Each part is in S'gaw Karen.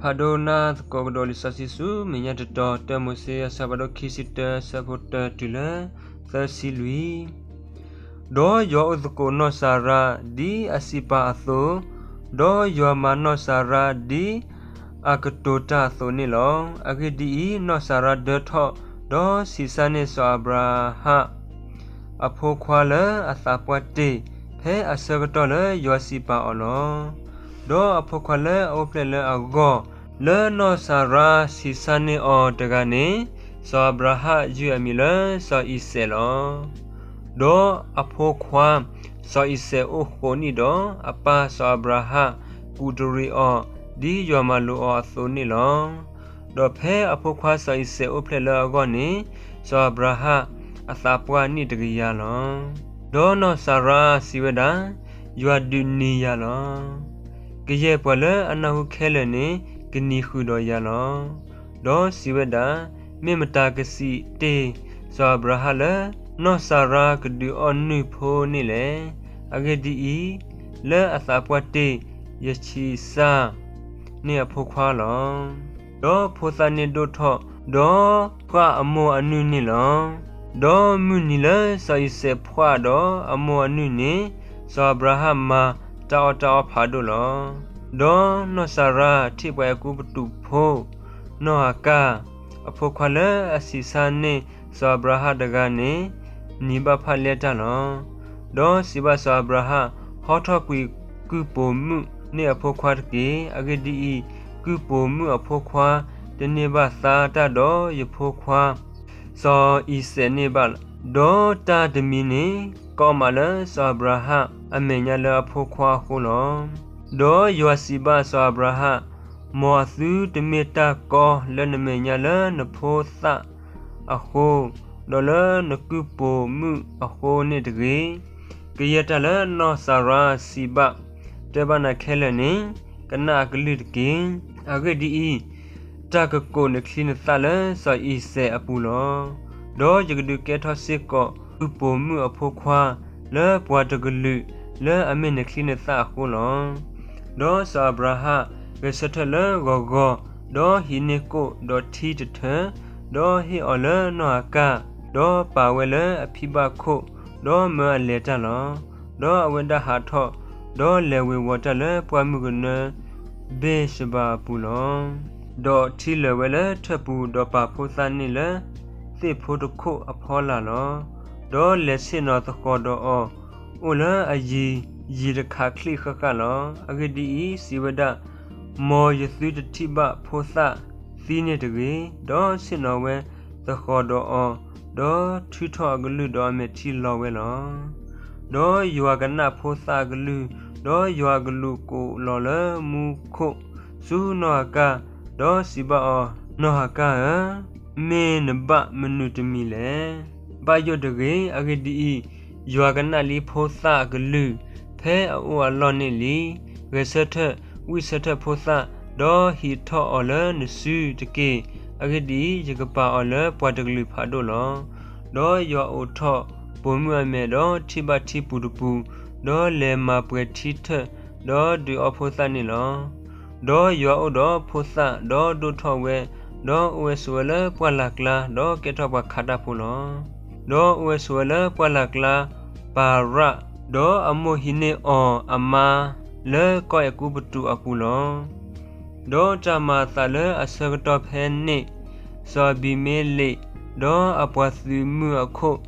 ဖးဒိၣ်နၢ်သကိးကဒီးလံာ်စီဆှံဆူမဲာ်ညါတတီၤ တၢမိၤၡ့အဆၢဖးဒိၣ်ခံဆံတၢ ဆၢဖိတၢတုၤလၢသၢဆံလွံၢ်. ဒီးယွၤအိၣ်သကိးနီၢ်စၤရါဒ်အစံးပာ်အသိး, ဒီးယွၤမၤနီၢ်စၤရါဒ်အကတိၤတၢ်အသိးန့ၣ်လီၤ. အဂ့ၢ်ဒ်အံၤ, နီၢ်စၤရါဒၢထီၣ်, ဒီးဆံးစၢ်န့ၢ်စီၤအၤဘြၤဟၣ် အဖိခွါလၢအသးပှၢ်တ့ၢ်, ဖဲအဆၢကတီၢ်လၢယွၤစံးပာ်အီၤလီၤ. ဒီးအဖိခွါလၢအအိၣ်ဖျဲၣ်လၢအဂီၢ်, လၢနီၢ်စၤရါဆံးစၢ်န့ၢ်အီၤတဂၤန့ၣ်, စီၤအၤဘြၤဟၣ်ယုၢ်အမံၤလၢစီၤအံၤစဲးလီၤ. ဒီးအဖိခွါ စီၤအံၤစဲးအိၣ်ဃိးနံၣ်ဒီး, အပၢ်စီၤအၤဘြၤဟၣ်ကူးတရံးအီၤ, ဒ်ယွၤမၤလိာ်အီၤအသိးန့ၣ်လီၤ. ဒီးဖဲအဖိခွါစီၤအံၤစဲးအိၣ်ဖျဲၣ်လၢအဂီၢ်န့ၣ်, စီၤအၤဘြၤဟၣ်အသးပှၢ်နံၣ်တကယၤလီၤ. ဒီးနီၢ်စၤရါစံးဝဲဒၣ်, ယွၤဒုးနံၤယၤလီၤ. ကယဲၢ်ပှၤလၢအနၢ်ဟူခဲလၢာ်န့ၣ် ကနံၤဃုာ်ဒီးယၤလီၤ. ဒီးစံးဝဲဒၣ်, မ့ၢ်မတၤကစံးတ့ၢ်စီၤအၤဘြၤဟၣ်လၢ နီၢ်စၤရါကဒုးအီၣ်နုၢ်ဖိန့ၣ်လဲၣ်. အဂ့ၢ်ဒ်အံၤ, လၢအသးပှၢ်တ့ၢ်ယဆံးစၢ်န့ၢ်အဖိခွါလီၤ. ဒီးဖိသၣ်န့ၣ်ဒိၣ်ထီၣ်, ဒီးဖှၣ်အမိၢ်အနုၢ်န့ၣ်လီၤ. ဒီးမုၢ်နံၤလၢစီၤအံၤစဲးဖှၣ်ဒီးအမိၢ်အနုၢ်န့ၣ်, စီၤအၤဘြၤဟၣ်မၤတၢ်အီၣ်တၢ်အီဖးဒိၣ်လီၤ. ဒီးနီၢ်စၤရါထံၣ်ပှၤအဲၤကူပတူးဖိ နီၢ်အၤကၢ်, အဖိခွါလၢအဆံးစၢ်န့ၢ်စီၤအၤဘြၤဟၣ်တဂၤန့ၣ်, နံၤဘၣ်ဖၣ်လဲၢ်တၢ်လီၤ. ဒီးစံးဘၣ်စီၤအၤဘြၤဟၣ်, ဟီထီၣ်ကွံာ်ကုၢ်ပိာ်မုၣ်န့ၢ်အဖိခွါတက့ၢ်. အဂ့ၢ်ဒ်အံၤ, ကုၢ်ပိာ်မုၣ်အဖိခွါတန့ၢ်ဘၣ်သါတၢ်ဒီးယဖိခွါ စီၤအံၤစဲးန့ၣ်ဘၣ်. ဒီးတၢ်တမံၤန့ၣ် ကီမးလၢစီၤအၤဘြၤဟၣ်အမဲာ်ညါလၢအဖိခွါအဃိလီၤ. ဒီးယွၤစံးဘၣ်စီၤအၤဘြၤဟၣ်, မ်အသုတမ့ၢ်တၢ်ကီလၢနမဲာ်ညါလၢနဖိသၣ်အဃိ, ဒီးလၢနကုၢ်ပိာ်မုၣ်အဃိန့ၣ်တဂ့ၤ. ကယဲၢ်တၢ်လၢနီၢ်စၤရါစံးဘၣ်တဲဘၣ်နၤခဲလၢာ်န့ၣ်, ကနၣ်အကလုၢ်တက့ၢ်. အဂ့ၢ်ဒ်အံၤ, တၢ်ကကိးနချံနသၣ်လၢစီၤအံၤစဲးအပူၤလီၤ. ဒီးယကဒုးကဲထီၣ်စ့ၢ်ကီးကုၢ်ပိာ်မုၣ်အဖိခွါ လၢပှၤတကလုာ်လၢအမ့ၢ်နချံနသၣ်အဃိလီၤ. ဒီးစီၤအၤဘြၤဟၣ်ဂဲၤဆၢထၢၣ်လၢဂီၤဂီၤ, ဒီးဟံးန့ၢ်ကိၣ်ဒီးထံတထၢ, ဒီးဟ့ၣ်အီၤလၢနီၢ်အၤကၢ်, ဒီးပာ်ဝဲလၢအဖံဘၣ်ခိၣ်, ဒီးမၢအလဲၤတၢ်လီၤ. ဒီးအဝဲဒၣ်ဟးထီၣ်, ဒီးလဲၤဝ့ၤဝီၤတၢ်လၢပှၢ်မုၢ်ကနၢဘ့ၣ်ၡဘၤအပူၤလီၤ. ဒီးထံၣ်လၢာ်ဝဲလၢထၢၣ်ပူၤ, ဒီးပာ်ဖိသၣ်န့ၢ်လၢသ့ၣ်ဖိတခိၣ်အဖီလာ်လီၤ. ဒီးလဲၤဆ့ၣ်နီၤသဃီၤဒီးအီၤ, အိၣ်လၢအယံၤယံၤတခးချံၣ်ဃၣ်ဃၣ်လီၤ. အဂ့ၢ်ဒ်အံၤ, စံးဝဲဒၣ်, မ်ယသုတထံၣ်ဘၣ်ဖိသၣ်သံန့ၣ်တဂ့ၤ. ဒီးဆ့ၣ်နီၤဝဲသဃီၤဒီးအီၤ, ဒီးထုးထီၣ်အကလုၢ်ဒီးအမဲာ်ထံလီၤဝဲလီၤ. ဒီးယွၤကနၣ်ဖိသၣ်အကလုၢ်, ဒီးယွၤအကလူးကိးလီၤလၢမူခိၣ်ဆူနီၢ်အၤကၢ်, ဒီးစံးဘၣ်အီၤ, နီၢ်အၤကၢ်ဧၢ, မ့ၢ်နဘၣ်မနုၤတမံၤလဲၣ်. ဘၣ်ယိၣ်တဂ့ၤ. အဂ့ၢ်ဒ်အံၤ, ယွၤကနၣ်လံဖိသၣ်အကလုၢ်ဖဲအအိၣ်အလီၢ်န့ၣ်လံ. ဂဲၤဆၢထၢၣ်ဝံၣ်ဆၢထၢၣ်ဖိသၣ်, ဒီးဟံးထီၣ်အီၤလၢနစုတက့ၢ်. အဂ့ၢ်ဒ်အံၤ, ယကပာ်အီၤလၢပှၤတကလုာ်ဖးဒိၣ်လီၤ. ဒီးယွၤအိးထီၣ်ပိာ်မုၣ်အမဲာ်, ဒီးထံၣ်ဘၣ်ထံပူၤတပူၤ, ဒီးလဲၤမၤပှဲၤထံထၢၣ်, ဒီးဒုးအီဖိသၣ်န့ၣ်လီၤ. ဒီးယွၤအိၣ်ဒီးဖိသၣ်, ဒီးဒိၣ်ထီၣ်ဝဲ, ဒီးအိၣ်ဝဲဆိးဝဲလၢပှၢ်လၢ်ကျါ, ဒီးကဲထီၣ်ပှၤခးတၢ်ဖိလီၤ. ဒီးအိၣ်ဝဲဆိးဝဲလၢပှၢ်လၢ်ကျါပၤရၣ်, ဒီးအမိၢ်ဟံးန့ၢ်အီၤအမါလၢကီၢ်အဲၤကူပတူးအပူၤလီၤ. ဒီးတၢ်မၤအသးလၢအဆၢကတီၢ်ဖဲန့ၣ်, စီၤအဘံၤမ့လ့း, ဒီးအပှၤသုးမုၢ်အခိၣ်,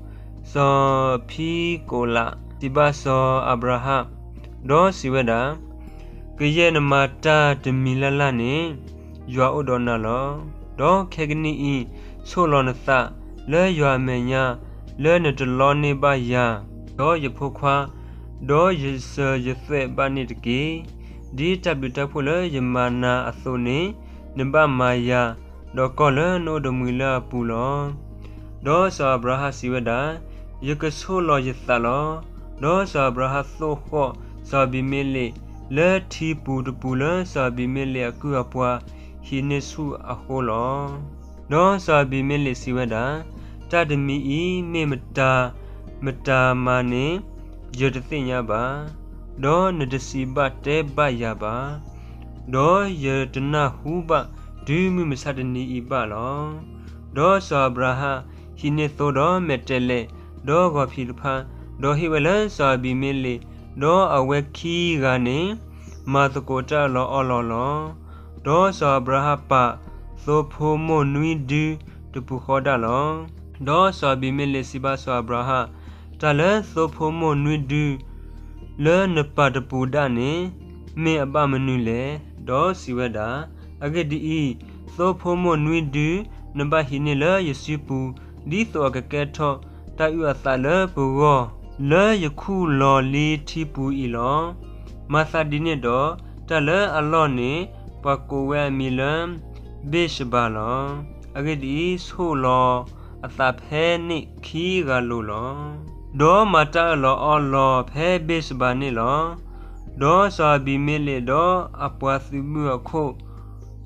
စီၤဖံကိးလး, စံးဘၣ်စီၤအၤဘြၤဟၣ်, ဒီးစံးဝဲဒၣ်, ကယဲၢ်နမၤတၢ်တမံၤလၢ်လၢ်န့ၣ်, ယွၤအိၣ်ဒီးနၤလီၤ. ဒီးခဲကနံၣ်အံၤ, ဆိၣ်လီၤနသးလၢယွၤအမဲာ်ညါ, လၢနတလီန့ၢ်ဘၣ်ယၤ, ဒီးယဖိခွါ, ဒီးယစၢၤယသွဲၣ်ဘၣ်န့ၣ်တက့ၢ်. ဒ်တၢ်ဘျုးတၢ်ဖှိၣ်လၢယမၤနၤအသိးန့ၣ်, နဘၣ်မၤယၤ, ဒီးကီၢ်လၢနအိၣ်တမှံၤလၢအပူၤလီၤ. ဒီးစီၤအၤဘြၤဟၣ်စံးဝဲဒၣ်, ယကဆိၣ်လီၤယသးလီၤ. ဒီးစီၤအၤဘြၤဟၣ်သိၣ်ဃီၣ်စီၤအဘံၤမ့လ့းလၢထံပူၤတပူၤလၢစီၤအဘံၤမ့လ့းအကုၢ်အပှၤဟံးန့ၢ်ဆူၣ်အဃိလီၤ. ဒီးစီၤအဘံၤမ့လ့းစံးဝဲဒၣ်, တၢ်တမံၤအံၤမ့ၢ်မတၤမတၤမၤန့ၣ်, ယတသ့ၣ်ညါဘၣ်, ဒီးနတစံးဘၣ်တဲဘၣ်ယၤဘၣ်. ဒီးယတနၢ်ဟူဘၣ်တုၤမုၢ်မဆါတနံၤအံၤဘၣ်လီၤ. ဒီးစီၤအၤဘြၤဟၣ်ဟံးန့ၢ်သိဒီးမဲာ်တဲးလဲး, ဒီးဂီၤဖံးတဖၣ်, ဒီးဟ့ၣ်ဝဲလၢစီၤအဘံၤမ့လ့း, ဒီးအဝဲခံဂၤန့ၣ် မၤသကိးတၢ်အၢၣ်လီၤအီလီၤလီၤ. ဒီးစီၤအၤဘြၤဟၣ်ပာ်သိဖိမိၢ်နွံဒုတပူၤဃီဒၣ်လီၤ. ဒီးစီၤအဘံၤမ့လ့းစံးဘၣ်စီၤအၤဘြၤဟၣ်, တၢ်လၢသိဖိမိၢ်နွံဒု လၢနပာ်တပူၤဒၣ်န့ၣ် မ့ၢ်အဘၣ်မနုၤလဲၣ်. ဒီးစံးဝဲဒၣ်, အဂ့ၢ်ဒ်အံၤ, သိဖိမိၢ်နွံဒု နဘၣ်ဟံးန့ၢ်လၢယစုပူၤ, ဒ်သိးအကကဲထီၣ်တၢ်အုၣ်အသးလၢပဂီၢ်, လၢယခူၣ်လီၤလံထံပူၤအံၤလီၤ. မၤသးဒ်န့ၣ်ဒီး, တၢ်လၢအလီၢ်န့ၣ် ပှၤကိးဝဲအမံၤလၢ ဘ့ၣ်ၡဘၤလီၤ. အဂ့ၢ်ဒ်အံၤ, ဆိၣ်လီၤအသးဖဲန့ၣ်ခံဂၤလိၤလီၤ. ဒီးမၤတၢ်အၢၣ်လီၤအီလီၤဖဲဘ့ၣ်ၡဘၤန့ၣ်လီၤ. ဒီးစီၤအဘံၤမ့လ့းဒီးအပှၤသုးမုၢ်အခိၣ်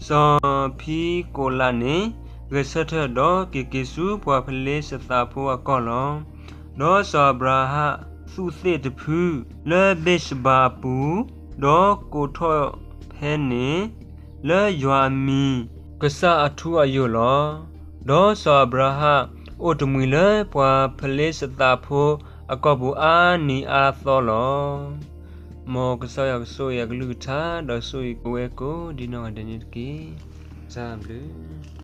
စီၤဖံကိးလးန့ၣ် ဂဲၤဆၢထၢၣ်ဒီးက့ၤက့ၤဆူပှၤဖလ့ၡသးဖိအကီၢ်လီၤ. ဒီးစီၤအၤဘြၤဟၣ်သူးသ့ၣ်တဖုလၢဘ့ၣ်ၡဘၤအပူၤ, ဒီးကိးထီၣ်ဖဲန့ၣ် လၢယွၤအမံၤ ကစၢ်အထူအယိာ်လီၤ. ဒီးစီၤအၤဘြၤဟၣ်အိၣ်တမှံၤလၢပှၤဖလ့ၡသးဖိအကီၢ်ပူၤအါနံၤအါသီလီၤ. မ်ကစၢ်ယွၤကဆိၣ်ဂ့ၤအကလုၢ်ကထါ ဒီးကဆိၣ်ဂ့ၤက့ၤဝဲကိးဒ်နီၢ်ဂၤဒဲးန့ၣ်တက့ၢ်. တၢ်ဘျုး